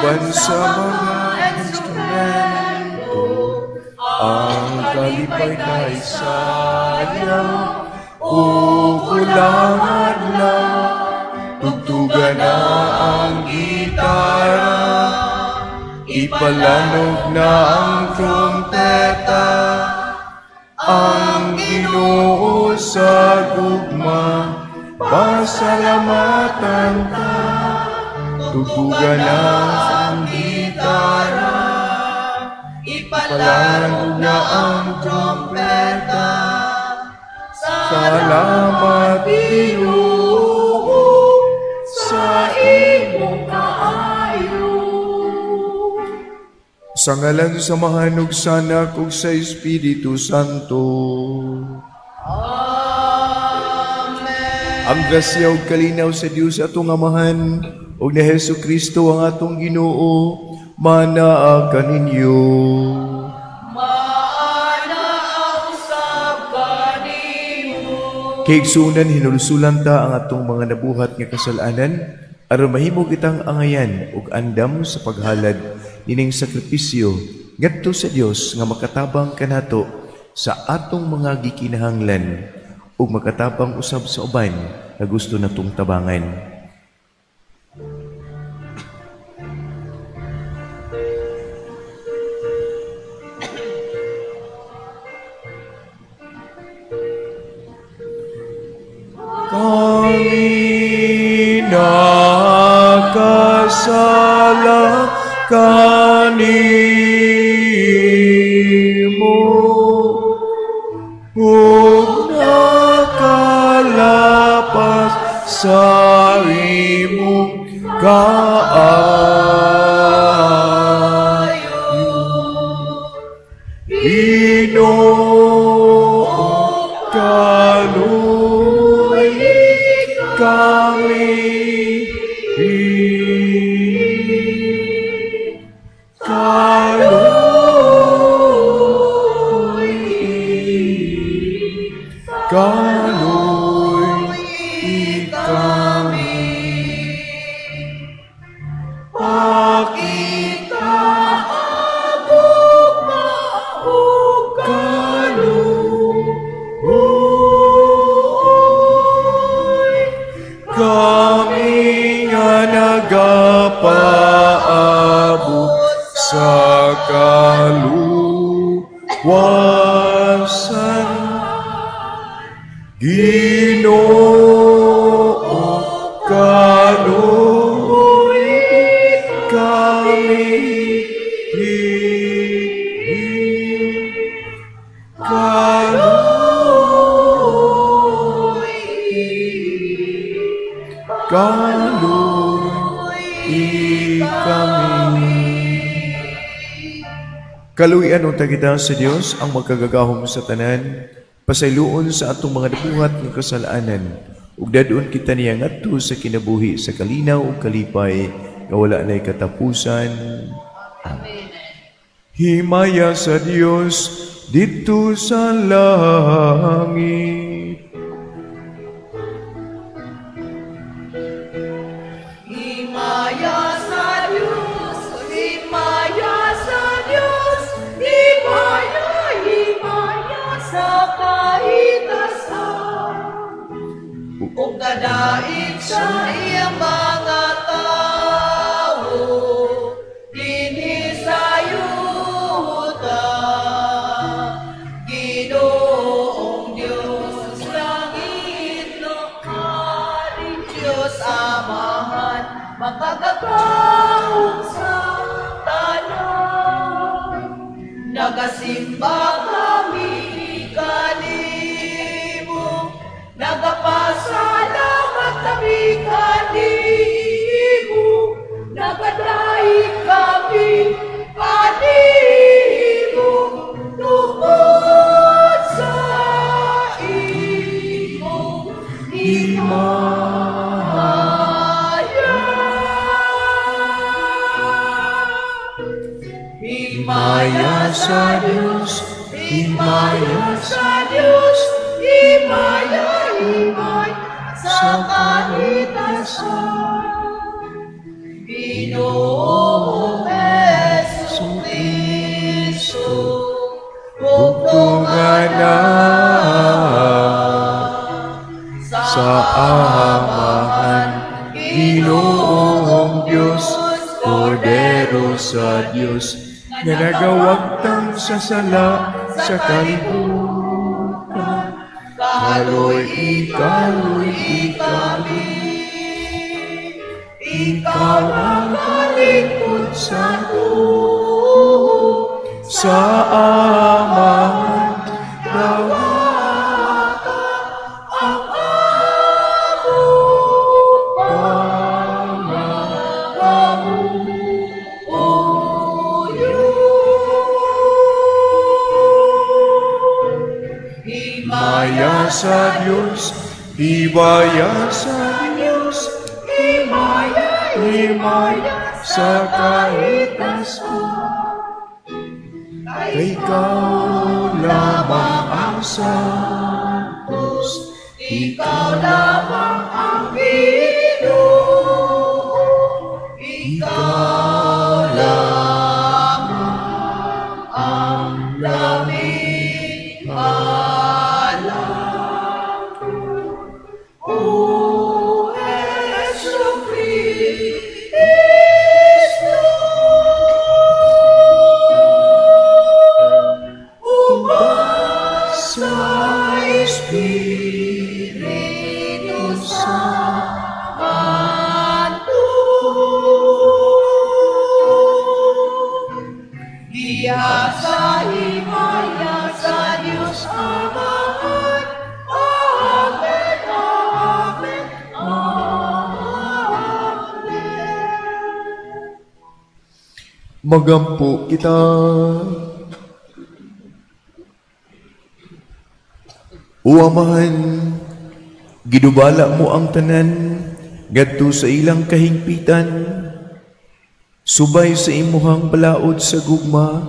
Uban sa mga instrumento, ang kalipay kay sayaw, ug hulang adlaw, tugtugan na ang gitara, ipalanog na ang trumpeta, ang Ginoo sa gugma, pasalamatan ta, tugtugan na ang gitara, ipalanog na ang trumpeta. Salamat, Ginoo, sa imong kaayo. Sa ngalan sa Amahan ug sa Anak ug sa Espiritu Santo. Amen. Ang grasya ug kalinaw sa Dios atong Amahan ug ni Hesus Kristo ang atong Ginoo manaa kaninyo. Maanaa usab kanimo. Kaigsuonan, hinulsulan ta ang atong mga nabuhat nga kasalanan aron mahimo kitang angayan ug andam sa paghalad nining sakripisyo ngadto sa Dios nga makatabang kanato sa atong mga gikinahanglan ug makatabang usab sa uban nga gusto natong tabangan. Kami nakasala kanimo, ug nakalapas sa imong kaayo. Ginoo, kaluoy kami. Kaluoy, kaluoy kami. Pakita ang gugma ug kaluoy. Kami nga nagapaabot sa kaluwasan. Ginoo, kaluoy kami. Kaluoy, kaluoy kami. Kaluoyan unta kita sa Dios ang magkagagahom sa tanan, pasayloon sa atong mga nabuhat nga kasalanan, ug dad-on kita niya ngadto sa kinabuhi sa kalinaw ug kalipay nga wala nay katapusan. Amen. Himaya sa Dios didto sa langit. Himaya sa Dios, himaya sa Dios, himaya, himaya sa kahitasan. Ug kadait sa iyang mga tawo, dinhi sa yuta. Ginoong Dios, langit no hari, Dios Amahan, makagagahom sa tanan. Nagasimba kami kanimo, nagapasalamat kami kanimo, nagadaig kami kanimo, tungod sa imong himaya. Himaya sa Dios, himaya sa Dios, himaya, himaya sa kahitasan. Ginoo Ginoong Dios, Kordero sa Dios, nga nagawagtang sa sala sa kalibutan. Kaloy, ikaloy, ikaloy, ikaw ang kalingkod sa tuo, sa Amahan, dawata ang among pangangamuyo. Himaya sa Diyos, himaya sa Diyos, himaya, himaya sa kahitasan. Kay ikaw lamang ang santos, ikaw lamang ang Ginoo, ikaw lamang ang labing halakon. O Jesu Kristo, uban sa Espiritu Santo. Diha sa himaya sa Dios Amahan. Amen, amen, amen. Magampo kita. O Amahan, gidubala mo ang tanan ngadto sa ilang kahingpitan, subay sa imuhang balaod sa gugma,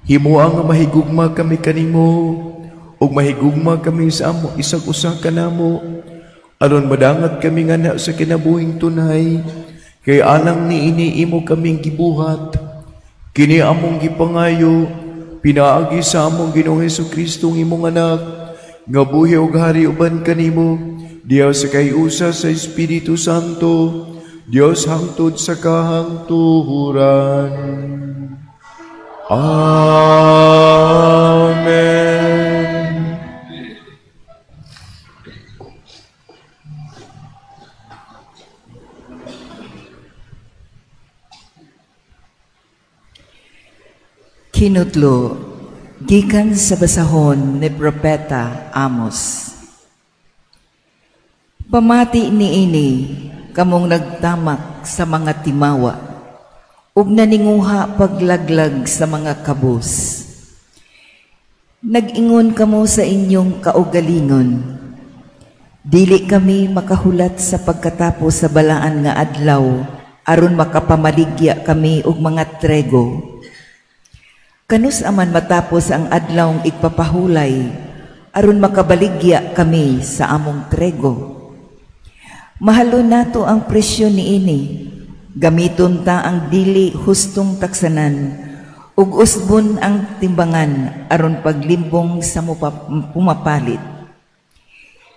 himoa nga mahigugma kami kanimo ug mahigugma kami sa amo isag usa kanamo, aron madangat kami ngana sa kinabuhing tunay, kay alang niini imo kaming gibuhat. Kini among gipangayo pinaagi sa among Ginoong Hesukristo ng imong anak, nga buhi og hari uban kanimo, diha sa kayusa sa Espiritu Santo, Dios hangtod sa kahangturan. Amen. Kinutlo, gikan sa basahon ni Propeta Amos. Pamati niini kamong nagtamak sa mga timawa ug naninguha paglaglag sa mga kabus. Nag-ingon kamo sa inyong kaugalingon, dili kami makahulat sa pagkatapos sa balaan nga adlaw aron makapamaligya kami og mga trego. Kanus aman matapos ang adlawng igpapahulay aron makabaligya kami sa among trego. Mahalo nato ang presyo niini, gamiton ta ang dili hustong taksanan ug usbon ang timbangan aron paglimbong sa pumapalit.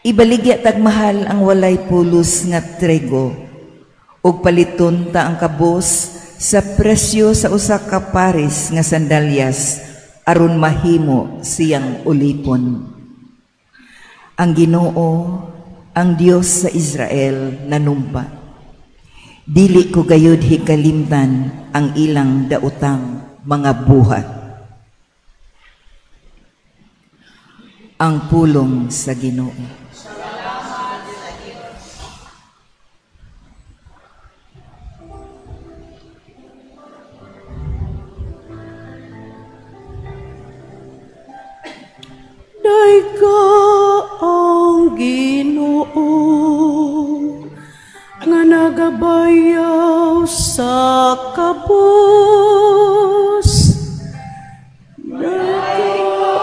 Ibaligya tag mahal ang walay pulos nga trego ug paliton ta ang kabos sa presyo sa usa ka paris nga sandalyas aron mahimo siyang ulipon. Ang Ginoo, ang Dios sa Israel, nanumpa, dili ko gayud hikalimtan ang ilang daotang mga buhat. Ang pulong sa Ginoo. Dayga ang Ginoo nga nagabayaw sa kabus. Dayga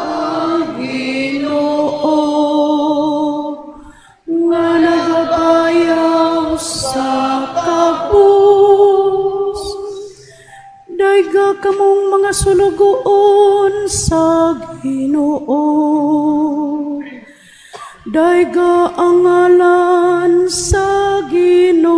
ang Ginoo nga nagabayaw sa kabus. Dayga kamong mga sulugoon sa Ginoo. Dayga ang ngalan sa Ginoo.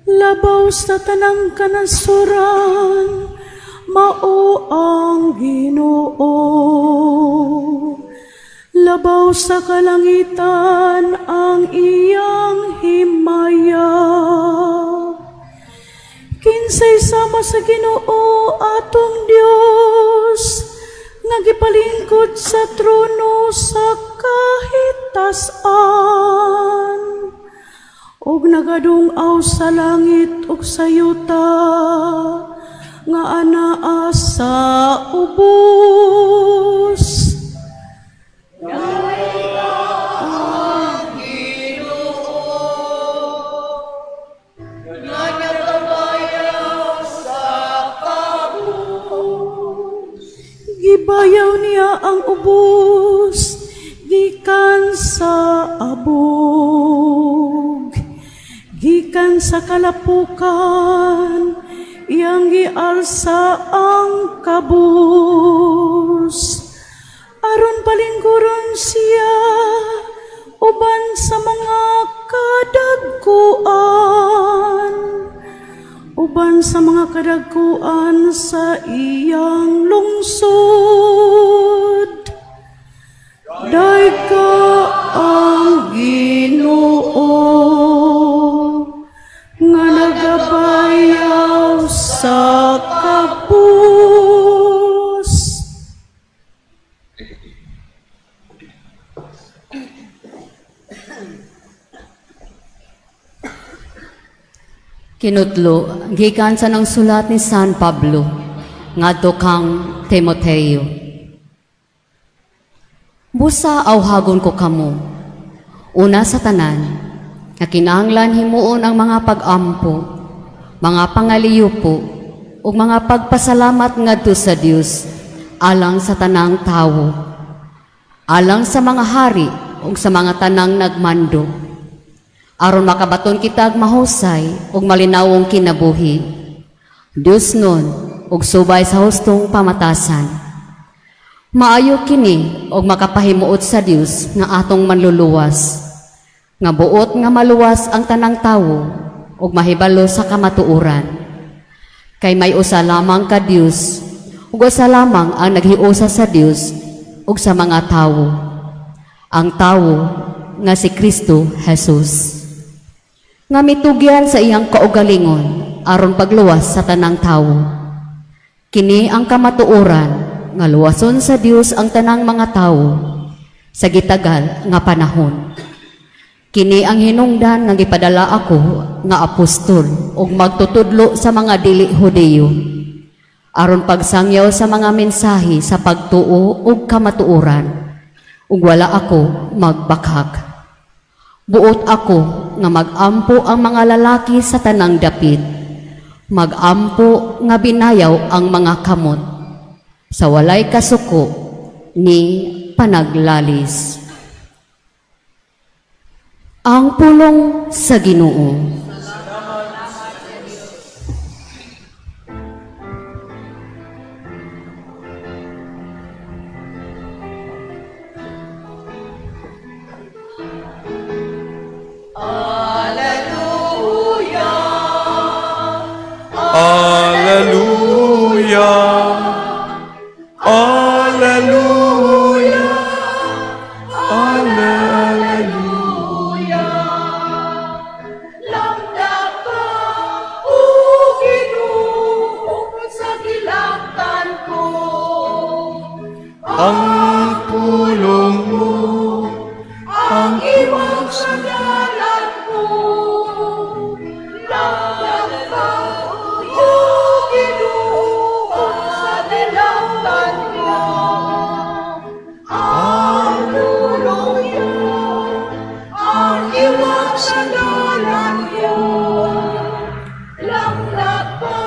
Labaw sa tanang kanasuran, mao ang Ginoo. Labaw sa kalangitan ang iyang himaya. Kinsay sama sa Ginoo atong Dios, nga gipalingkod sa trono sa kahitasan, ug nagadungaw sa langit ug sa yuta, nga anaa sa ubos. Dayga ang Ginoo, nga nagabayaw sa kabus. Gibayaw niya ang ubos gikan sa abog, gikan sa kalapukan, iyang gialsa ang kabus. Aron palingkuron siya uban sa mga kadagkuan, uban sa mga kadagkuan sa iyang lungsod. Dayga ang Ginoo, nga nagabayaw sa kabus. Kinutlo, gikan sa nang sulat ni San Pablo ngadto kang Timoteo. Busa awhagon ko kamo, una sa tanan, nga kinahanglan himuon ang mga pag-ampo, mga pangaliyupo, ug mga pagpasalamat ngadto sa Dios alang sa tanang tawo, alang sa mga hari ug sa mga tanang nagmando, aron makabaton kitag mahusay ug malinawong kinabuhi, Dios nun ug subay sa hustong pamatasan. Maayo kini og makapahimuot sa Dios nga atong manluluwas, nga buot nga maluwas ang tanang tawo ug mahibalo sa kamatuoran. Kay may usa lamang ka Dios ug usa lamang ang naghiusa sa Dios ug sa mga tawo, ang tawo nga si Kristo Jesus, nga mitugyan sa iyang kaugalingon aron pagluwas sa tanang tawo. Kini ang kamatuoran nga luwason sa Dios ang tanang mga tawo sa gitagal nga panahon. Kini ang hinungdan nga gipadala ako nga apostol ug magtutudlo sa mga dili Hudiyo, aron pagsangyaw sa mga mensahe sa pagtuo ug kamatuoran, ug wala ako magbakhag. Buot ako nga magampo ang mga lalaki sa tanang dapit, magampo nga binayaw ang mga kamot, sa walay kasuko ni panaglalis. Ang pulong sa Ginoo. Alleluia, Alleluia, Alleluia, Alleluia. Lambda ka, o Ginoo, sa gilaktan ko. Ang pulong mo, ang iwang sa dalan ko. Lambda ka, o Ginoo, sa gilaktan ko. Ang pulong mo, ang iwang sa dalan ko. Lambda ka.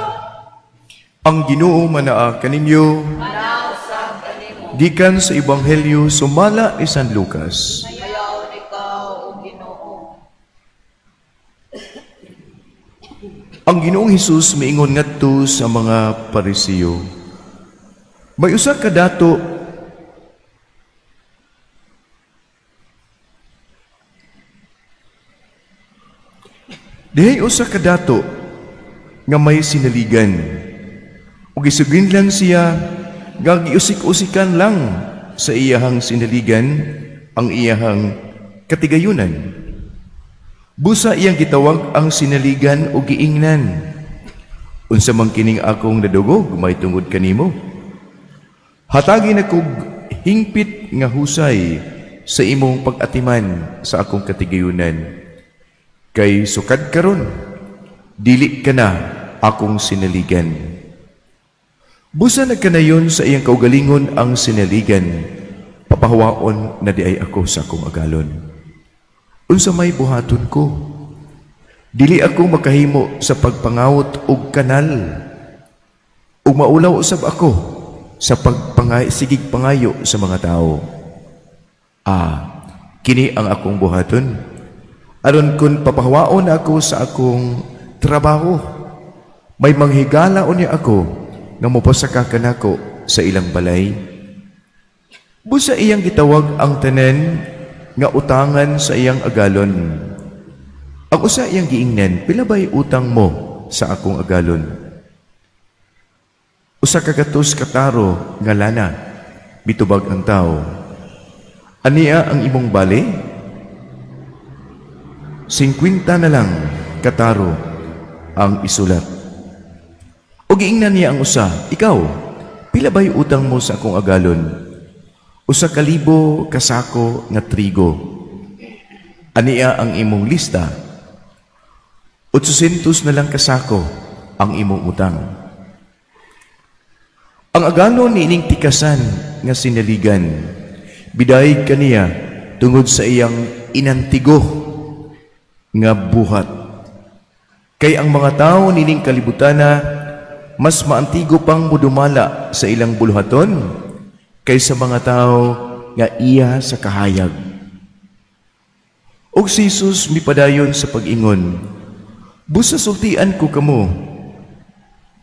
Ang Ginoo manaa kaninyo. Gikan sa Ebanghelyo sumala ni San Lucas. Ang Ginoong Hesus miingon ngadto sa mga Pariseo. May usa ka dato Dihay usa ka dato nga may sinaligan. Ug isuginlan siya nga giusik-usikan lang sa iyahang sinaligan ang iyahang katigayunan. Busa iyang gitawag ang sinaligan ug giingnan, "Unsa man kining akong nadugog may tungod kanimo? Hatagi na kog hingpit nga husay sa imong pag-atiman sa akong katigayunan. Kay sukad karon, dili ka na akong sinaligan." Busa nagkanayon sa iyang kaugalingon ang sinaligan, "Papahawaon na di ay ako sa akong agalon. Unsa may buhaton ko? Dili ako makahimo sa pagpangawot og kanal. Ug maulaw usab ako sa sigig pangayo sa mga tao. Kini ang akong buhaton. Aron kun papahawaon ako sa akong trabaho, may manghigala unya ako nga mopasaka kanako sa ilang balay." Busa iyang gitawag ang tanan nga utangan sa iyang agalon. Ang usa iyang giingnan, "Pila ba'y utang mo sa akong agalon?" 100 kataro nga lana," mitubag ang tao. "Ania ang imong bali?" 50 na lang kataro," ang isulat. O giingnan niya ang usa, "Ikaw, pila ba'y utang mo sa akong agalon?" 1,000 kasako nga trigo." "Ania ang imong lista?" 800 na lang kasako ang imong utang." Ang agalon niining tikasan nga sinaligan, bidayeg kaniya tungod sa iyang inantigo nga buhat. Kay ang mga tao nining kalibutana mas maantigo pang mudumala sa ilang buluhaton kaysa mga tao nga iya sa kahayag. Og si Jesus mipadayon sa pag-ingon, "Busa sultian ko kamo,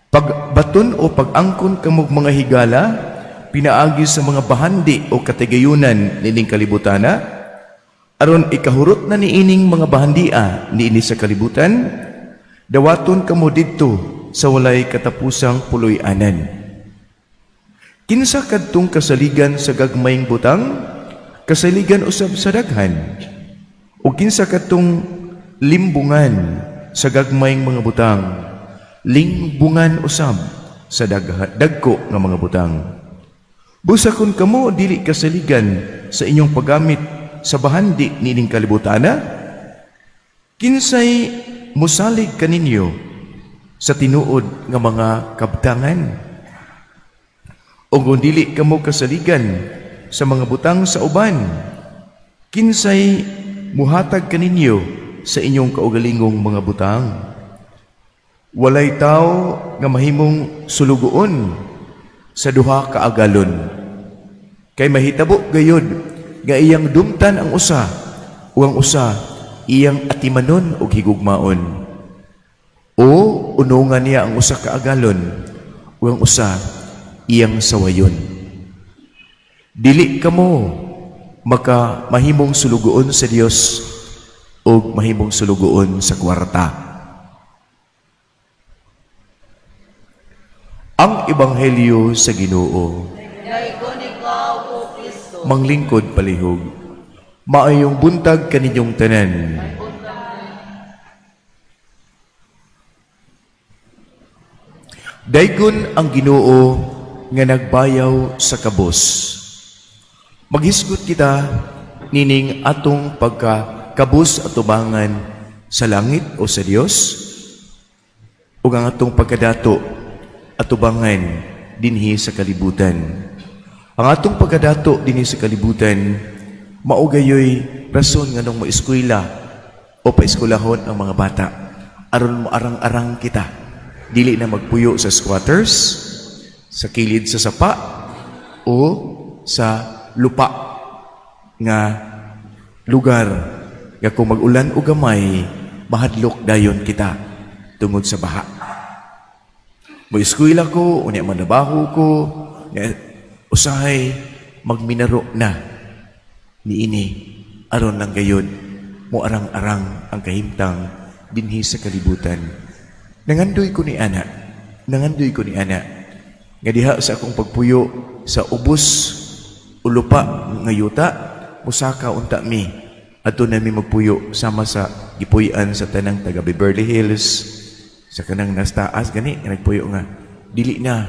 pagbaton o pag-angkon kamo mga higala, pinaagi sa mga bahandi o katigayunan nining kalibutana, aron ikahurot na niining mga bahandia niini sa kalibutan, dawaton kamo didto sa walay katapusang puloy-anan. Kinsa kadtong kasaligan sa gagmayng butang, kasaligan usab sa daghan. O kinsa kadtong limbungan sa gagmayng mga butang, lingbungan usab sa dagko nga mga butang. Busa kun kamo dili kasaligan sa inyong paggamit sa bahandi niining kalibutana, kinsay musalig kaninyo sa tinuod nga mga kabtangan? O kung dili kamo kasaligan sa mga butang sa uban, kinsay muhatag kaninyo sa inyong kaugalingong mga butang? Walay tao nga mahimong sulugoon sa duha ka agalon. Kay mahitabo gayod nga iyang dumtan ang usa o ang usa iyang atimanon og higugmaon. O unungan niya ang usa ka agalon o ang usa iyang sawayon. Dili kamo maka mahimong sulugoon sa Dios o mahimong sulugoon sa kwarta." Ang Ebanghelyo sa Ginoo. Manglingkod palihog, maayong buntag kaninyong tanan. Daygon ang Ginoo nga nagbayaw sa kabos. Maghisgot kita nining atong pagkakabos at tubangan sa langit o sa Dios, ug ang atong pagkadato at tubangan dinhi sa kalibutan. Ang atong pagkadato dinhi sa kalibutan, mao gayoy rason nganong moeskwela o paeskwelahon ang mga bata aron moarang-arang kita, dili na magpuyo sa squatters, sa kilid sa sapa o sa lupa nga lugar nga kung mag-ulan o gamay, mahadlok dayon kita tungod sa baha. Moeskwela ko, unya manabaho ko, usahay magminaro na niini aron lang gayud mo arang-arang ang kahimtang dinhi sa kalibutan. Nangandoy ko ni ana, nangandoy ko ni ana nga diha sa akong pagpuyo sa ubos ulupa nga yuta, musaka unta mi adto nami magpuyo sama sa gipuy-an sa tanang taga Beverly Hills, sa kanang nastaas gani nga nagpuyo nga dili na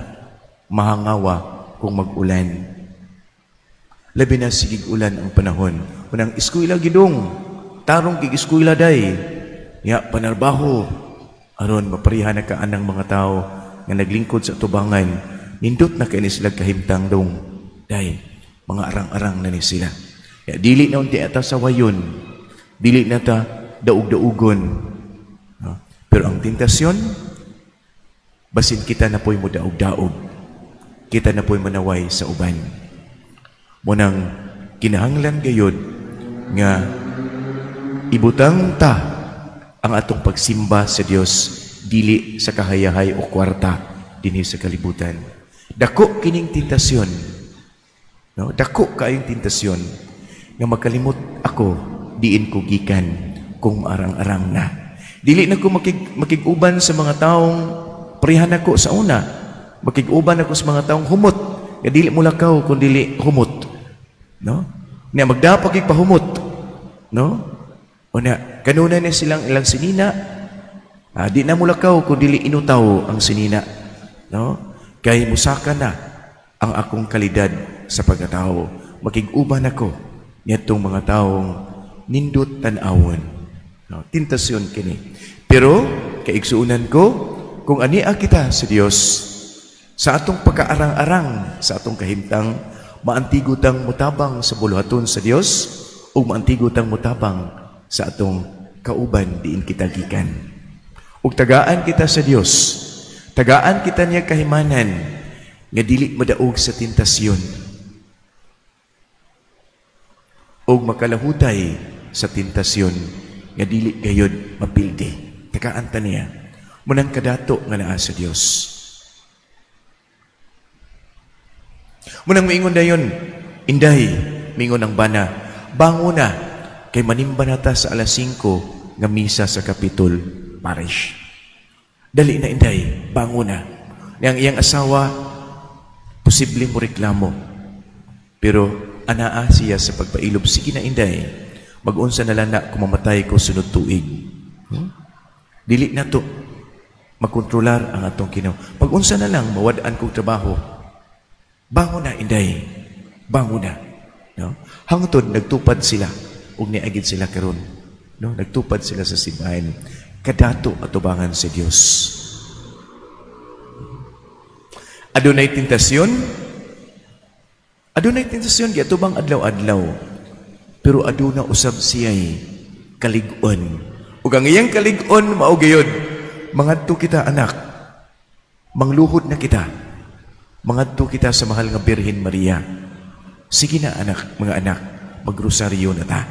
mahangawa kung mag-ulan. Labi na sigig ulan ang panahon. Unang eskwela gidong, tarong gig eskwela day. Ya panarbaho aron mapariha na ka anang mga tao nga naglingkod sa tubangan. Nindot na kay ni sila kahimtang dong. Day, mga arang-arang na ni sila. Ya dili na unti ata sa wayon. Dili na ta daug-daugon. No? Pero ang tentasyon, basin kita na po'y modaog-daog. Kita na po'y manaway sa uban. Munang kinahanglan gayod nga ibutang ta ang atong pagsimba sa Dios dili sa kahayahay o kwarta dinhi sa kalibutan. Dako kining tentasyon. No, dako kaayong tentasyon nga makalimot ako diin ko gikan kung maarang-arang na. Dili na ko makig-uban sa mga taong prihan ako sa una. Makig-uban ako sa mga taong humot. Nga dili mo lakaw kung dili humot. No? Nya magdapag pahumot. No? O na, kanunay na silang ilang sinina. Di na mulakaw kung dili inutaw ang sinina. No? Kay musaka na ang akong kalidad sa pagkatao. Makig-uban ako nitong mga taong nindot tan-awon. No? Tentasyon kini. Pero kaigsuonan ko, kung ania kita sa Dios sa atong pagkaarang-arang, sa atong kahimtang, maantigo tang mutabang sa buluhaton sa Dios ug maantigo tang mutabang sa atong kauban diin kita gikan. Ug tagaan kita sa Dios, tagaan kita niya kahimanan nga dili madaog sa tentasyon ug makalahutay sa tentasyon nga dili gayod mapildi. Tagaan ta niya. Munang kadato nga naa sa Dios. Munang miingon dayon, inday, miingon ang bana, bango na, kay manimba na ta sa alas 5 nga misa sa Kapitol Parish. Dali na inday, bango na. Yang iyang asawa, posible mo reklamo. Pero anaa siya sa pagpailob, sige na inday, mag-unsa na lang na kung mamatay ko sunod tuig. Dili na to makontrolar ang atong kinaw. Pag-unsa na lang, mawad-an kong trabaho. Bango na, inday. Bango na. No? Hangtod, nagtupad sila. Ug niagid sila karon. No? Nagtupad sila sa simbahan. Kadato atubangan sa Dios. Adunay tentasyon? Adunay tentasyon, giatubang adlaw-adlaw. Pero aduna usab siya'y kalig-on. Ug ang iyang kalig-on, mao gayod. Mangadto kita, anak. Mangluhod na kita. Mangadto kita sa mahal nga Birhen Maria. Sige na, anak, mga anak, magrosaryo na ta.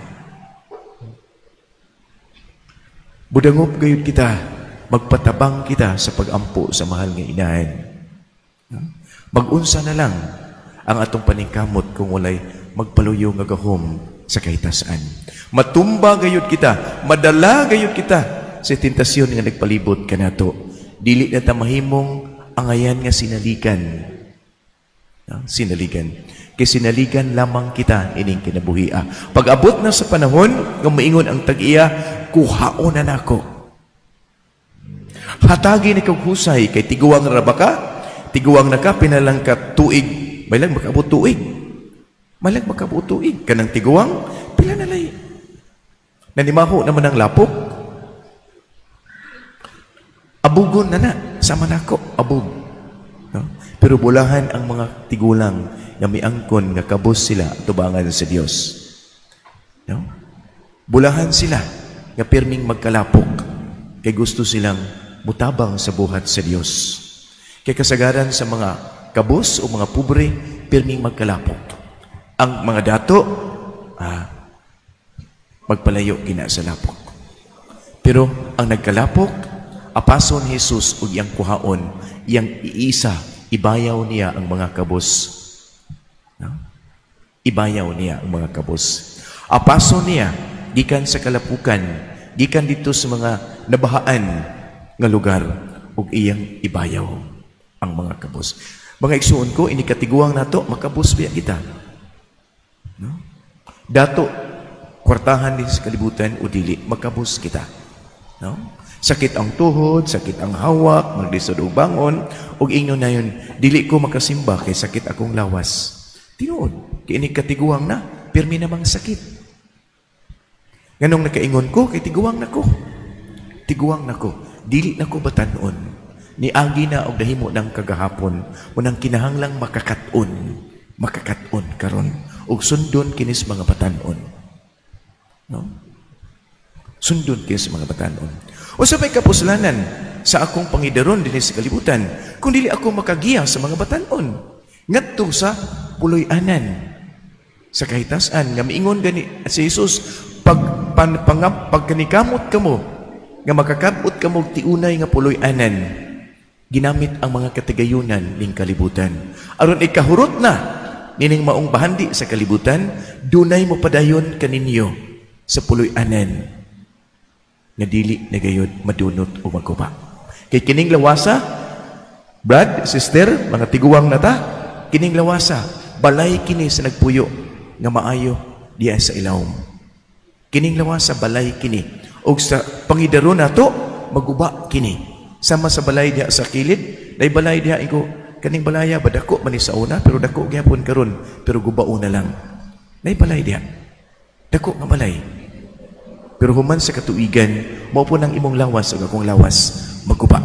Budangop gayud kita, magpatabang kita sa pagampo sa mahal nga inahan. Magunsa na lang ang atong paningkamot kung walay magpaluyo nga gahom sa kahitasan. Matumba gayud kita, madala gayud kita sa tentasyon nga nagpalibot kanato. Dili na ta mahimong angayan nga sinaligan. No? Sinaligan. Kay sinaligan lamang kita ining kinabuhia. Pag-abot na sa panahon nga maingon ang tag-iya, kuhaon na nako. Hatagi ni kog husay kay tiguang ra ba ka? Tiguang na ka pinalang ka tuig. Maylang makaabot tuig. Malang makaabot tuig kanang tiguang pila na lay. Nanimaho naman ang lapok. Abugon na na sama nako abog. No? Pero bulahan ang mga tigulang nga miangkon nga kabos sila tubangan sa Dios. No? Bulahan sila nga pirming magkalapok kay gusto silang mutabang sa buhat sa Dios. Kay kasagaran sa mga kabos o mga pobre pirming magkalapok. Ang mga dato magpalayo kina sa lapok. Pero ang nagkalapok, apason Jesus ug iyang kuhaon, iyang iisa, ibayaw niya ang mga kabos. No? Ibayaw niya ang mga kabos. Apason niya gikan sa kalapukan, gikan dito sa mga nabahaan nga lugar ug iyang ibayaw ang mga kabos. Mga igsuon ko, ini katiguang nato, makabos biya kita. No? Dato kwartahan din sa kalibutan o dili, makabos kita. No? Sakit ang tuhod, sakit ang hawak, maglisod og bangon, ug ingnon na yun, dili ko makasimba kay sakit akong lawas. Tinuod, kay ini katiguang na, pirmi namang sakit. Nganong nakaingon ko, kay tiguang na ko. Tiguang na ko, dili na ko batanon. Niagi na og nahimo ng kagahapon, unang kinahanglang makakaton, makakaton karon ug sundon kinis mga batanon. No? Sundon kinis mga batanon. Unsa may kapuslanan sa akong pangidaron dinhi sa kalibutan kung dili ako makagiya sa mga batanon ngadto sa puloy-anan sa kahitasan nga miingon gani si Jesus, pag pan, pangap, pagkanikamot kamo nga makakabot kamo og tiunay nga puloy-anan, ginamit ang mga katigayunan ning kalibutan aron ikahurot na nining maong bahandi sa kalibutan, dunay mo padayon kaninyo sa puloy-anan nga dili na gayod madunot o maguba. Kay kining lawasa, brad, sister, mga tiguang nata, kining lawasa, balay kini sa nagpuyo nga maayo diya sa ilawom. Kining lawasa, balay kini. Og sa pangidaro nato, maguba kini. Sama sa balay diha sa kilid, day balay diha iko, kaning balaya ba dako man ni sa una, pero dako gyapon karon, pero gubao na lang. Nay balay diha. Dako nga balay. Pero human sa katuigan, mao po nang imong lawas ug akong lawas maguba.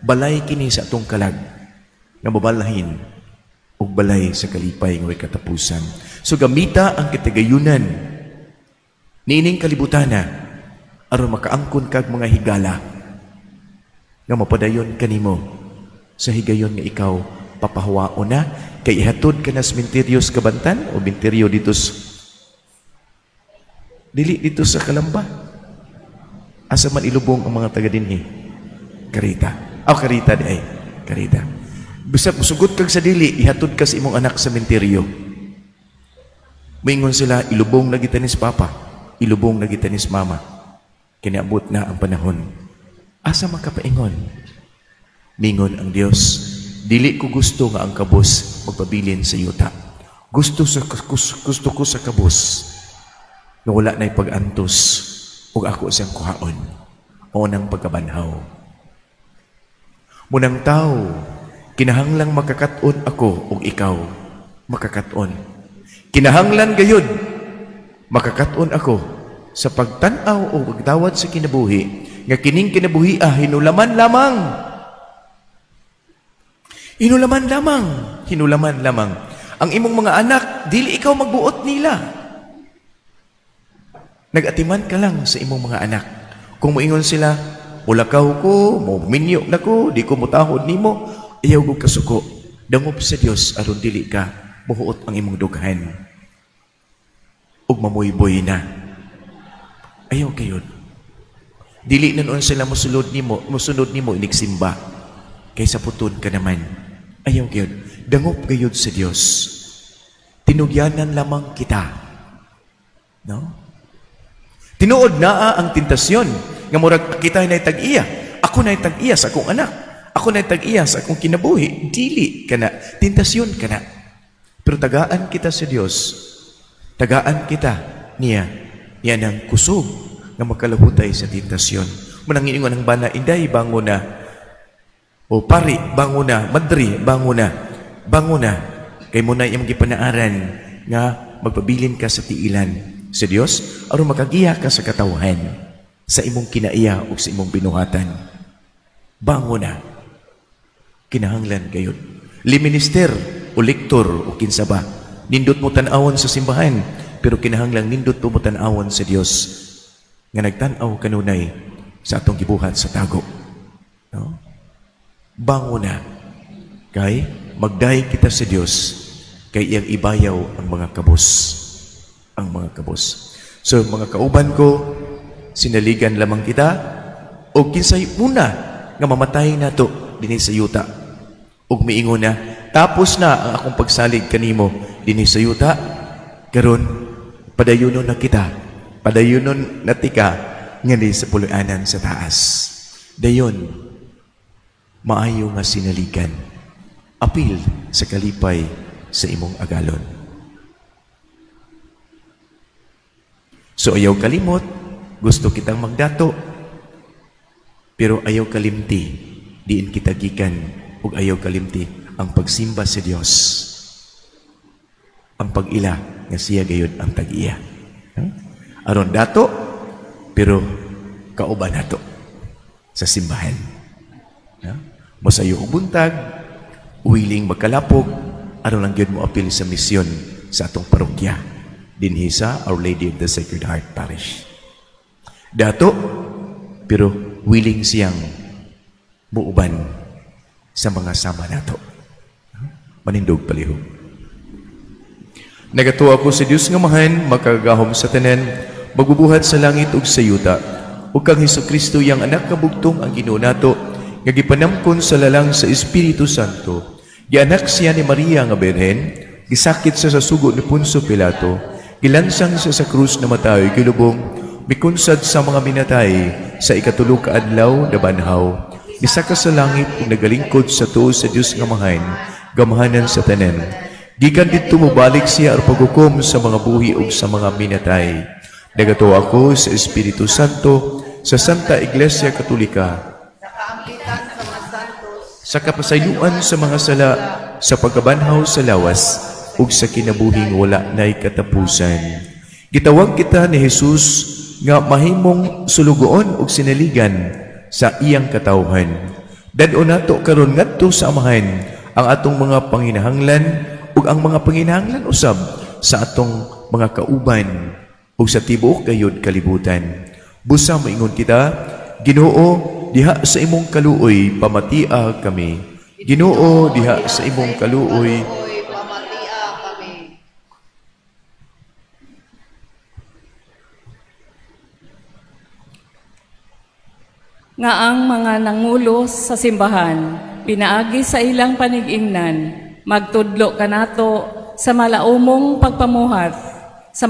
Balay kini sa atong kalag nga mabalhin ug balay sa kalipay nga way katapusan. So gamita ang kitigayunan niining kalibutana aron makaangkon kag mga higala nga mapadayon kanimo sa higayon nga ikaw papahuwaon na, kay ihatod ka na sa sementeryo sa Kabantan o menteryo dito sa dili dito sa Kalamba. Asa man ilubong ang mga taga dinhi? Karita. Aw, Karita di ay. Karita. Bisag musugot kag sa dili, ihatod ka sa imong anak sa sementeryo. Moingon sila, ilubong na kita ni papa, ilubong na kita ni mama. Kiniabot na ang panahon. Asa makapaingon? Mingon ang Dios, dili ko gusto nga ang kabos magpabilin sa yuta. Gusto ko sa kabos nga wala na'y pag-antos ug ako siyang kuhaon. O nang pagkabanhaw. Munang tao, kinahanglang makakaton ako ug ikaw makakaton. Kinahanglan gayud makakaton ako sa pagtan-aw o pagdawat sa kinabuhi nga kining kinabuhi hinulaman lamang. Hinulaman lamang, hinulaman lamang. Ang imong mga anak, dili ikaw magbuot nila. Nag-atiman ka lang sa imong mga anak. Kung moingon sila, mulakaw ko, mo minyo na ko, di ko mutahod nimo, ayaw ko kasuko. Dangop sa Dios aron dili ka muhuot ang imong dughan. Ug mamuyboy na. Ayaw kayon. Dili na noon sila musulod nimo inigsimba. Kaysa puton ka naman. Ayaw kayon. Dangop gayud sa Dios. Tinugyanan lamang kita. No? Tinuod naa ang tentasyon nga murag kita nay tag-iya. Ako nay tag-iya sa akong anak. Ako nay tag-iya sa akong kinabuhi. Dili kana. Tentasyon kana. Pero tagaan kita sa Dios. Tagaan kita niya. Yan ang kusog nga makalahutay sa tentasyon. Munang ingon ang bana, inday, bangon na. O pari, bangon na. Madri, bangon na. Bangon na. Kay mo na iyong gipanaaran nga magpabilin ka sa tiilan sa Dios aron makagiya ka sa katawhan sa imong kinaiya o sa imong binuhatan. Bangon na. Kinahanglan gayud. Liminister o lektor o kinsa ba, nindot mo tan-awon sa simbahan, pero kinahanglan nindot mo tan-awon sa Dios nga nagtan-aw kanunay sa atong gibuhat sa tago. No? Bangon na. Kay magdaig kita sa Dios kay iyang ibayaw ang mga kabos. Ang mga kabos. So mga kauban ko, sinaligan lamang kita o kinsay una nga mamatay nato dinhi sa yuta. Ug miingon na, tapos na ang akong pagsalig kanimo dinhi sa yuta, karon padayunon na kita, padayunon na tika nganhi sa puloy-anan sa taas. Dayon, maayo nga sinaligan, apil sa kalipay sa imong agalon. So ayaw kalimot, gusto kitang magdato, pero ayaw kalimti, diin kita gikan, ug ayaw kalimti ang pagsimba sa Dios. Ang pag-ila nga siya gayud ang tag-iya. Aron dato, pero kauban nato sa simbahan. Mosayo og buntag, willing magkalapog, aron lang gyud mo apil sa misyon sa atong parokya dinhi sa Our Lady of the Sacred Heart Parish. Dato, pero willing siyang muuban sa mga sama nato. Manindog palihog. Nagatuo ako sa Dios nga Amahan, makagagahom sa tanan, magbubuhat sa langit ug sa yuta, ug kang Hesukristo iyang anak nga bugtong ang Ginoo nato, nga gipanamkon sa lalang sa Espiritu Santo. Gianak siya ni Maria nga Birhen, gisakit siya sa sugo ni Poncio Pilato, gilansang siya sa krus na matay gilubong, mikunsad sa mga minatay sa ikatulo ka adlaw nabanhaw, misaka sa langit ug nagalingkod sa tuo sa Dios nga Amahan, gamahanan sa tanan. Gikan didto mobalik siya aron paghukom sa mga buhi ug sa mga minatay. Nagatuo ako sa Espiritu Santo, sa Santa Iglesia Katolika, sa kapasayloan sa mga sala, sa pagkabanhaw sa lawas, ug sa kinabuhing wala nay katapusan. Gitawag kita ni Jesus nga mahimong sulugoon ug sinaligan sa iyang katawhan. Dad-on nato karon ngadto sa Amahan ang atong mga panginahanglan ug ang mga panginahanglan usab sa atong mga kauban ug sa tibuok gayud kalibutan. Busa moingon kita, Ginoo, diha sa imong kaluoy pamatia kami. Ginoo, diha sa imong kaluoy pamatia kami. Nga ang mga nangulo sa simbahan, pinaagi sa ilang panigingnan, magtudlo kanato sa malaumong pagpamuhat, sa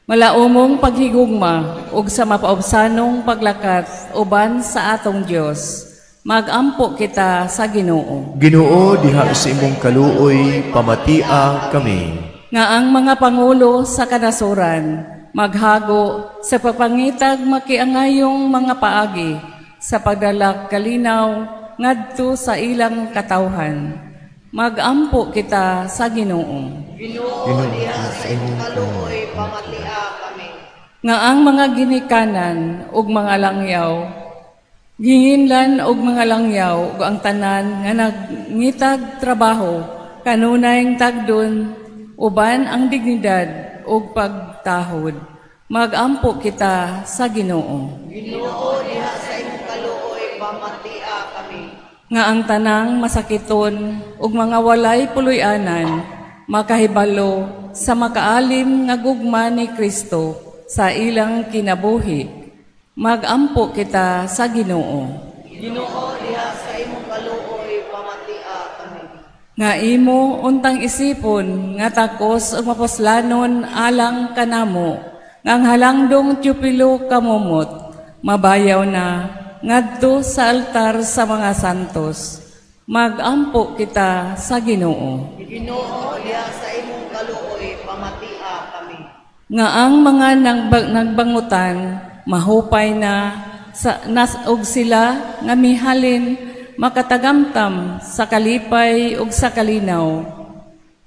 malaumong paghigugma ug sa mapaubsanong paglakat uban sa atong Dios. Magampo kita sa Ginoo. Ginoo, diha sa imong kaluoy pamatia kami. Nga ang mga pangulo sa kanasuran maghago sa pagpangitag makiangayong mga paagi sa pagdalak kalinaw ngadto sa ilang katawhan. Magampo kita sa Ginoo. Ginoo, diha sa imong kaluoy pamatia kami. Nga ang mga ginikanan ug mga langyaw, ginginlan og mga langyaw ug ang tanan nga nagngitag trabaho kanunayng tagdon uban ang dignidad ug pagtahod. Magampo kita sa Ginoo. Ginoo, diha sa imong kaluoy pamatia kami. Nga ang tanang masakiton ug mga walay puloy-anan makahibalo sa makaalim nga gugma ni Kristo sa ilang kinabuhi. Magampo kita sa Ginoo. Ginoo, diha sa imong kaluoy pamatia kami. Nga imo untang isipon nga takos ug mapuslanon alang kanamo, nga ang halangdong Teopilo kamumot mabayaw na ngadto sa altar sa mga santos. Magampo kita sa Ginoo. Ginoo, diha sa imong kaluoy pamatia kami. Nga ang mga nagbangutan mahupay na sa nas og sila nga mihalin makatagamtam sa kalipay ug sa kalinaw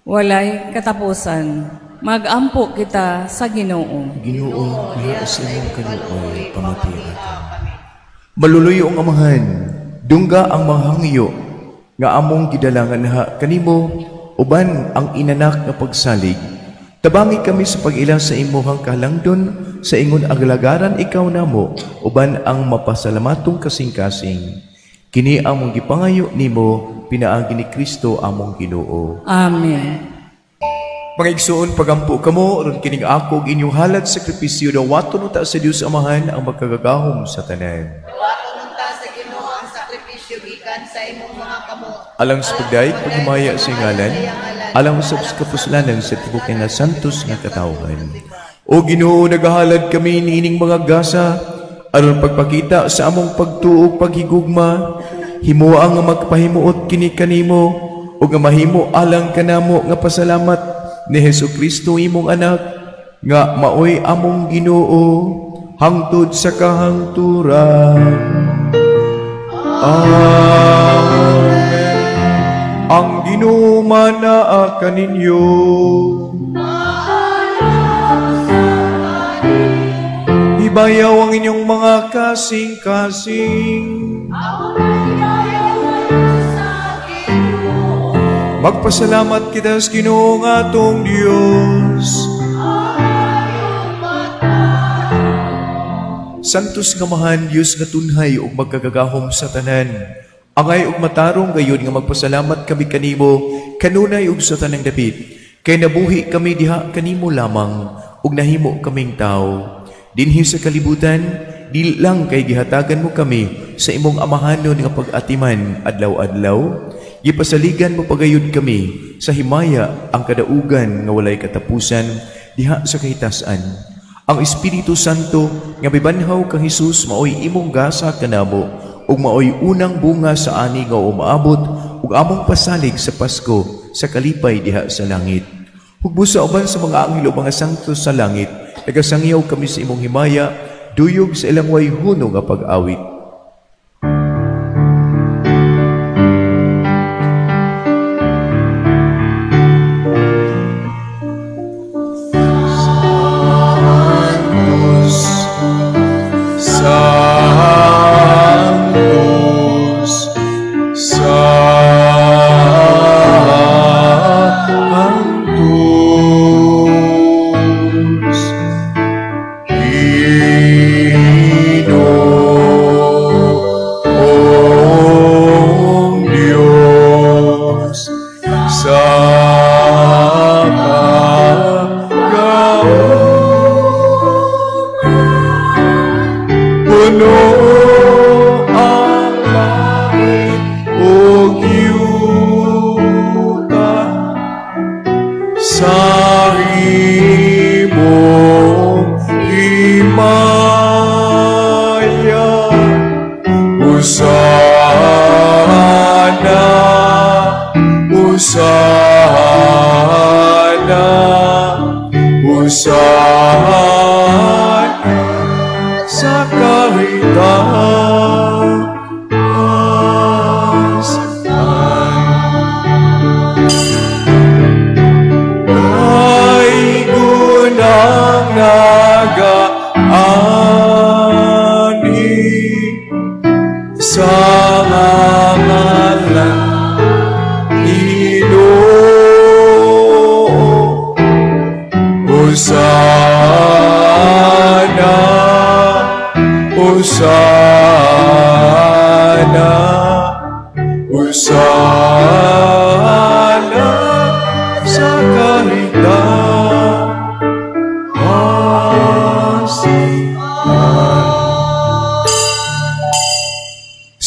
walay katapusan. Magampo kita sa Ginoo. Ginoo, diha sa imong kaluoy pamatia kami. Maluluyo ang Amahan, dungga ang mahangyo nga among gidalangan ha kanimo uban ang inanak nga pagsalig. Tabangi kami sa pag-ila sa imuhang kahalangdon sa ingon aglagaran ikaw namo uban ang mapasalamatong kasing-kasing. Kini among gipangayo nimo pinaagi ni Kristo among Ginoo. Amen. Mga igsoon, pagampo kamo aron kining ako ug inyong halad sakripisyo dawaton unta sa Dios Amahan ang makagagahom sa tanan. Dawaton unta sa Ginoo ang sakripisyo gikan sa imong mga kamot. Alang sa pagdayeg paghimaya sa ngalan, alang sa kapuslanan sa tibuok nga santos nga katawhan. O Ginoo, nagahalad kami niining mga gasa aron pagpakita sa among pagtuo ug paghigugma. Himoa nga magpahimuot kini kanimo ug nga mahimo alang kanamo nga pasalamat ni Hesukristo imong anak nga maoy among Ginoo hangtod sa kahangturan. Amen. Ang Ginoo manaa kaninyo. Ibayaw ang inyong mga kasing-kasing. Magpasalamat kita sa Ginoo nga atong Dios. Santos nga Amahan, Dios nga tunhay ug magkagagahom sa tanan. Angay ug matarong gayud nga magpasalamat kami kanimo kanunay ug sa tanang dapit. Kay nabuhi kami diha kanimo lamang ug nahimo kaming tawo. Dinhi sa kalibutan, di lang kay gihatagan mo kami sa imong amahanon nga pag-atiman adlaw-adlaw, gipasaligan mo pagayod kami sa himaya ang kadaugan nga walay katapusan diha sa kahitasan. Ang Espiritu Santo nga mibanhaw kang Hesus maoy imong gasa kanamo ug maoy unang bunga sa ani nga umaabot ug among pasalig sa Pasko sa kalipay diha sa langit. Hugbo sa uban sa mga anghel o mga santos sa langit, nagasangyaw kami sa imong himaya, duyog sa ilang way huno nga pag-awit.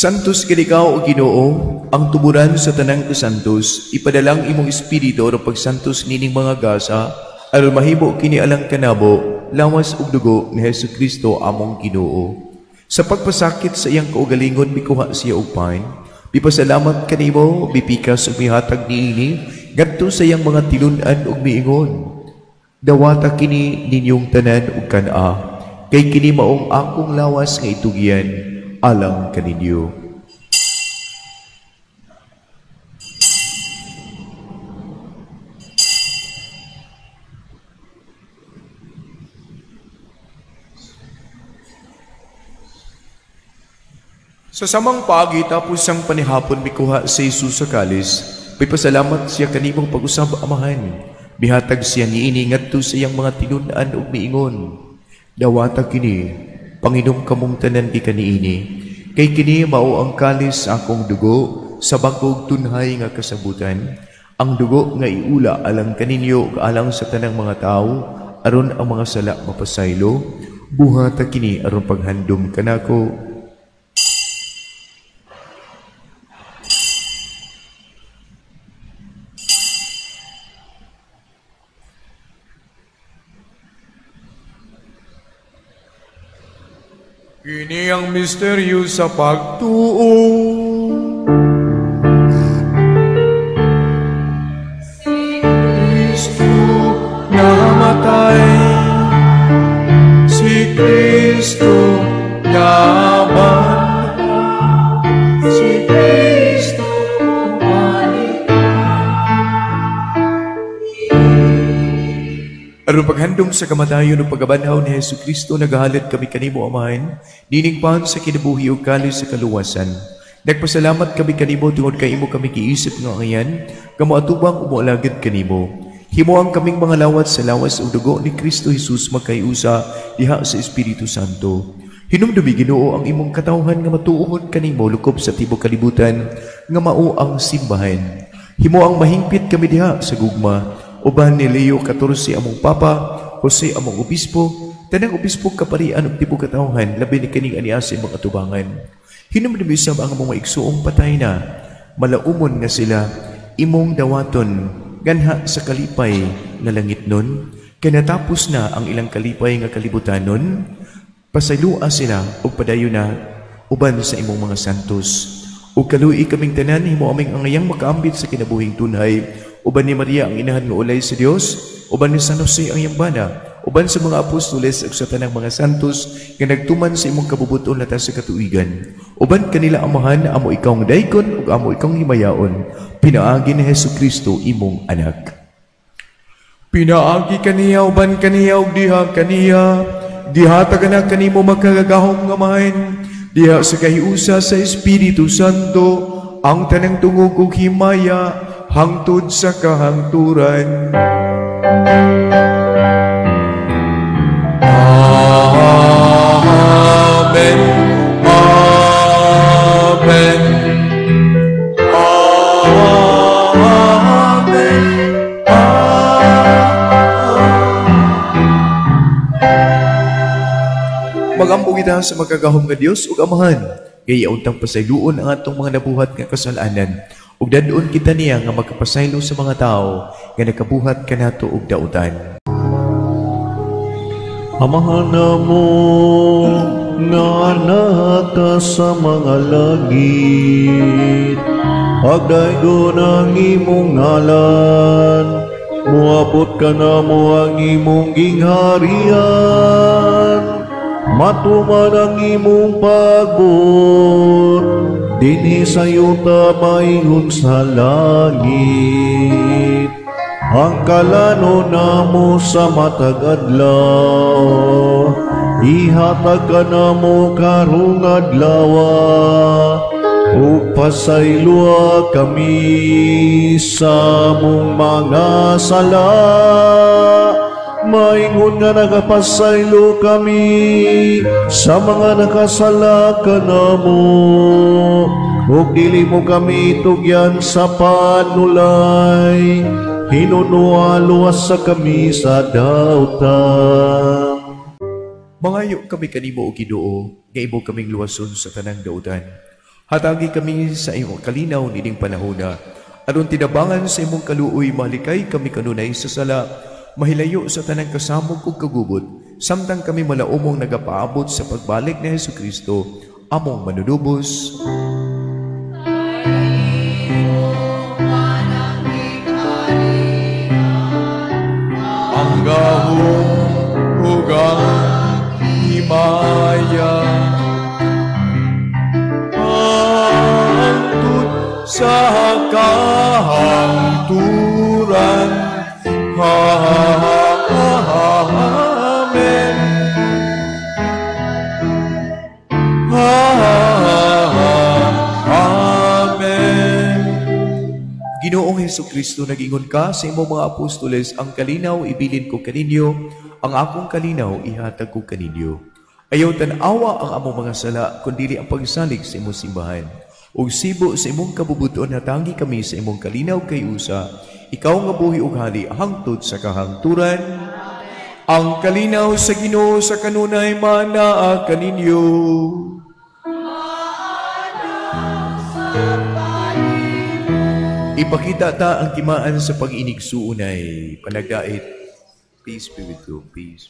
Santos kini ikaw, o Ginoo, ang tuburan sa tanang kasantos, ipadalang imong espiritu aron pagsantos nining mga gasa, aron mahimo kini alang kanabo, lawas ug dugo ni Hesukristo among Ginoo. Sa pagpasakit sa iyang kaugalingon, mikuha siya og pan, mipasalamat kanimo, mipikas ug mihatag niini, ngadto sa iyang mga tilun-an ug miingon. Dawata kini ninyong tanan ug kan-a, kay kini maong akong lawas nga itugyan alang kaninyo. Sa samang paagi tapos sang panihapon mikuha si Jesus sa kalis, pipasalamat siya kanimong pag-usab Amahan. Mihatag siya niini ngadto sa iyang mga tinun-an ug miingon. Dawata kini, panginom kamong tanan gikan niini, kay kini mao ang kalis sa akong dugo sa bag-ong tunhay nga kasabutan, ang dugo nga iula alang kaninyo ug alang sa tanang mga tawo aron ang mga sala mapasaylo. Buhata kini aron paghandom kanako. Kini ang misteryo sa pagtuo. Si Kristo namatay, si Kristo nabanhaw, si Kristo balik. Aron paghandom sa kamatayon ug pagkabanhaw ni Hesus Kristo, nagahalad kami kanimo, Amahan, nining pan sa kinabuhi ug kalis sa kaluwasan. Nagpasalamat kami kanimo tungod kay imo kami giisip nga angayan, kamo atubang umualagad kanimo. Himo ang kaming mga lawat sa lawas ug dugo ni Kristo Jesus magkaiusa diha sa Espiritu Santo. Hinumdumi, Ginoo, ang imong katawhan nga matuohon kanimo lukob sa tibuok kalibutan nga mao ang simbahan. Himo ang mahingpit kami diha sa gugma uban ni Leo XIV among Papa, Jose among Obispo, tanang obispo kaparian ug tibuok katawhan, labi ni kaning ania sa imong atubangan. Hinumdumi sab ang among maigsuong patay na, malaumon nga sila, imong dawaton, ganha sa kalipay nga langit nun, kay natapos na ang ilang kalipay nga kalibutanon, pasaylua sila ug padayon na uban sa imong mga santos. Ug kaluoy kaming tanan, himo aming angayang makaambit sa kinabuhing tunhay, uban ni Maria ang inahan nga ulay sa Dios, uban ni San Jose ang iyang bana, uban sa mga apostoles ug sa tanang mga santos nga nagtuman sa imong kabubuton latas sa katuigan. Uban kanila, Amahan, amo ikaw ang daykon ug amo ikaw ang himayaon, pinaagi ni Hesus Kristo imong anak. Pinaagi kaniya, uban kaniya ug diha kaniya, gihatag na kanimo makagagahom nga Amahan, diha sa kahiusa sa Espiritu Santo, ang tanang tungog ug himaya hangtod sa kahangturan. Amen. Amen. Amen. Magampo kita sa makagahom nga Dios ug Amahan, kay untang pasayloon ang atong mga nabuhat nga kasalanan, ug dadon kita niya nga makapasaylo sa mga tao nga nakabuhat kanato og dautan. Amahan namo nga naka sa mga langit, pagdaygon ang imong ngalan, moabot kanamo ang imong gingharian, matuman ang imong pagbuot dinhi sa yuta maingon sa langit. Ang kalano namo sa matag adlaw, ihatag kanamo karong adlaw, ug pasayloa kami sa among mga sala, maingon nga nagapasaylo kami sa mga nakasala kanamo, ug dili mo kami tugyan sa panulay, hinunua luwas sa kami sa dautan. Mangayo kami kanimo, o Ginoo, nga imo kaming luwason sa tanang dautan. Hatagi kami sa imong kalinaw nining panahona, aron tinabangan sa imong kaluoy malikay kami kanunay sa sala, mahilayo sa tanang kasamok ug kagubot, samtang kami malaumong nagapaabot sa pagbalik ni Hesus Kristo, among manunubos. Ang gahom ug ang himaya hangtod sa kahangturan. Amen. Amen. Ginoong Hesus Kristo, nag-ingon ka sa imong mga apostoles, ang kalinaw ibilin ko kaninyo, ang akong kalinaw ihatag ko kaninyo. Ayaw tan-awa ang among mga sala, kundili ang pagsalig sa imong simbahan. Ug sibo sa imong kabubuton, hatangi kami sa imong kalinaw kay usa, ikaw nga buhi ug hali hangtod sa kahangturan. Amen. Ang kalinaw sa Ginoo sa kanunay manaa kaninyo. Ipakita ta ang timaan sa pag-inig suunay. Panagdait. Peace be with you. Peace.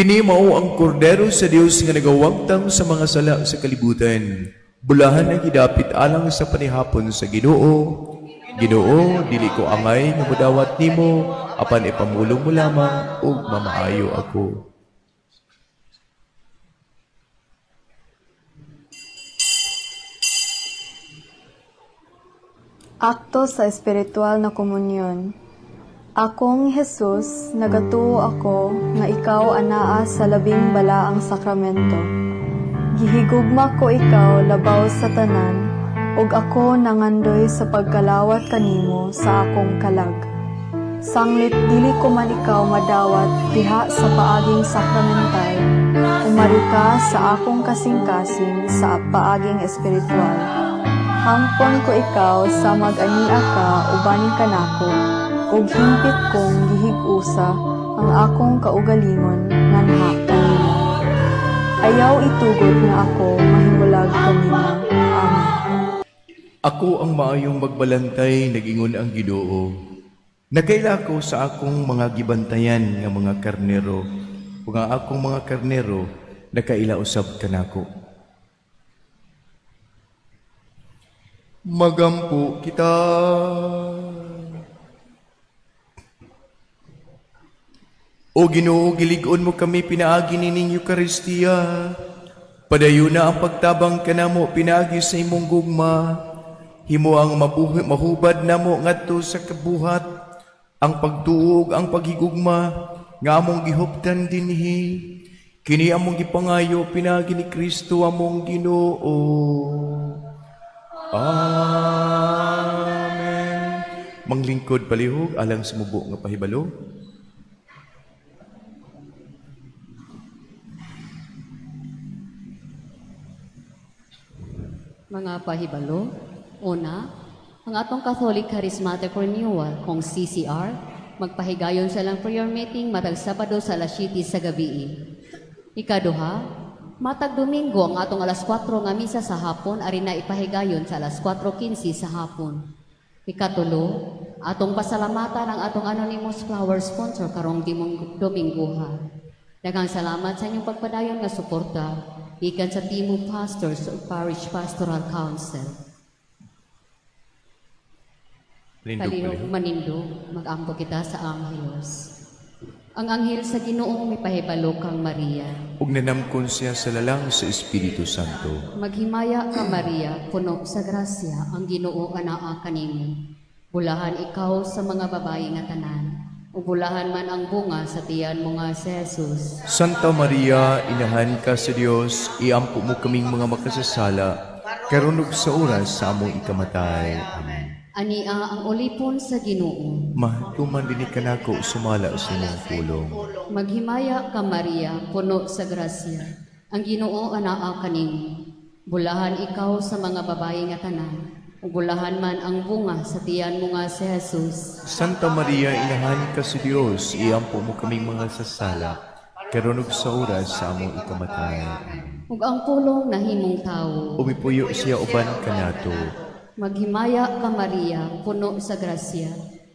Kini mao ang kordero sa Dios nga nagawagtang sa mga sala sa kalibutan. Bulahan ang gidapit alang sa panihapon sa Ginoo. Ginoo, dili ko angay nga modawat nimo, apan ipamulong mo lamang ug mamaayo ako. Akto sa espiritual na komunyon. Akong Jesus, nagatuo ako nga ikaw anaa sa labing balaang sakramento. Gihigugma ko ikaw labaw sa tanan, ug ako nangandoy sa pagkalawat kanimo sa akong kalag. Sanglit dili ko man ikaw madawat diha sa paaging sakramental, umari ka sa akong kasing-kasing sa paaging espiritual. Hangpon ko ikaw sa mag-ania ka uban kanako, ug hingpit kong gihig-usa ang akong kaugalingon nganha kanimo. Ayaw itugot nga ako mahimulag kanimo. Amen. Ako ang maayong magbalantay, nagingon ang Ginoo. Nakaila ko sa akong mga gibantayan nga mga karnero, ug ang akong mga karnero nakaila usab kanako. Magampo kita. O Ginoo, gilig-on mo kami pinaagi nining Eukaristiya. Padayon na ang pagtabang kanamo pinaagi sa imong gugma. Himo ang mahubad namo ngadto sa kabuhat, ang pagtuog, ang paghigugma nga among gihuptan dinhi. Kini among gipangayo pinaagi ni Kristo among Ginoo. Amen. Manglingkod palihog alang sa mubo nga pahibalo. Mga pahibalo, una, ang atong Catholic Charismatic Renewal kung CCR, magpahigayon sa lang prayer meeting matag Sabado sa alas 7 sa gabi. Ikaduha, matag Domingo ang atong alas 4 nga misa sa hapon ari na ipahigayon sa alas 4:15 sa hapon. Ikatulo, atong pasalamatan ang atong anonymous flower sponsor karong Domingoha. Daghang salamat sa inyong pagpadayon nga suporta gikan sa team of pastors ug Parish Pastoral Council. Palihog manindog, mag-ampo kita sa Angelos. Ang anghel sa Ginoo mipahibalo kang Maria. Ug nanamkon siya sa lalang sa Espiritu Santo. Maghimaya ka Maria, puno sa grasya, ang Ginoo anaa kanimo. Bulahan ikaw sa mga babayi nga tanan, ug bulahan man ang bunga sa tiyan mo nga si Jesus. Santa Maria, inahan ka sa Dios, iampo mo kaming mga makasasala, karon ug sa oras sa among ikamatay. Amen. Ania ang ulipon sa Ginoo. Mahatuman dinhi kanako sumala sa imong pulong. Maghimaya ka Maria, puno sa grasya. Ang Ginoo anaa kanimo. Bulahan ikaw sa mga babayi nga tanan, ug bulahan man ang bunga sa tiyan mo nga si Jesus. Santa Maria, inahan ka sa Dios, iampo mo kaming mga sasala, karon ug sa oras sa among ikamatay. Amen. Ug ang pulong nahimong tawo. Umipuyo siya uban kanato. Maghimaya ka Maria, puno sa grasya.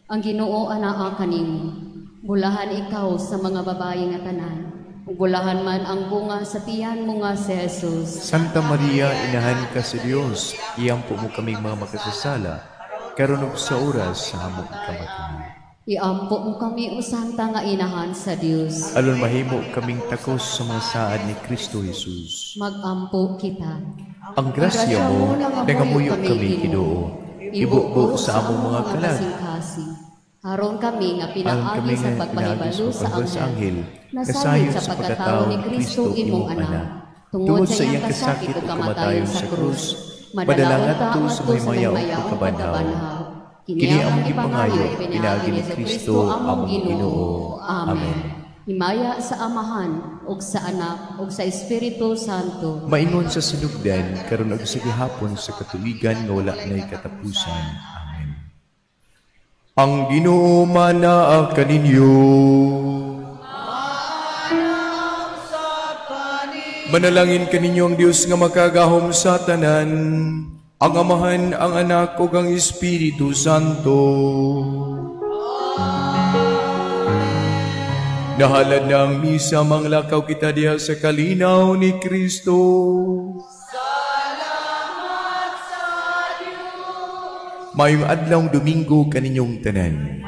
Ang Ginoo anaa kanimo. Bulahan ikaw sa mga babayi nga tanan, ug bulahan man ang bunga sa tiyan mo nga si Jesus. Santa Maria, inahan ka sa Dios, iampo mo kaming mga makasasala, karon ug sa oras sa among ikamatay. Iampo mo kami o Santa nga inahan sa Dios. Aron mahimo kaming takos sa mga saad ni Kristo Jesus. Magampo kita. Ang grasya mo, nangamuyo kami, Ginoo. Ibubo sa among mga kalag. Aron kami nga pinaagi sa pagpahibalo sa anghel, nasayon sa pagkatao ni Kristo imong anak. Tungod sa iyang kasakit ug kamatayon sa krus, madala ngadto sa mahimaya ug pagkabanhaw. Kini among gipangayo pinaagi ni Kristo among Ginoo. Amen. Himaya sa Amahan ug sa Anak ug sa Espiritu Santo. Maingon sa sinugdan karon ug sa gihapon sa katuigan nga wala nay katapusan. Amen. Ang Ginoo manaa kaninyo. Manalangin kaninyo ang Dios nga makagahom sa tanan, ang Amahan, ang Anak ug ang Espiritu Santo. Nahalad na ang misa, manglakaw kita diha sa kalinaw ni Kristo. Salamat sa Diyos. Maayong adlaw Domingo kaninyong tanan.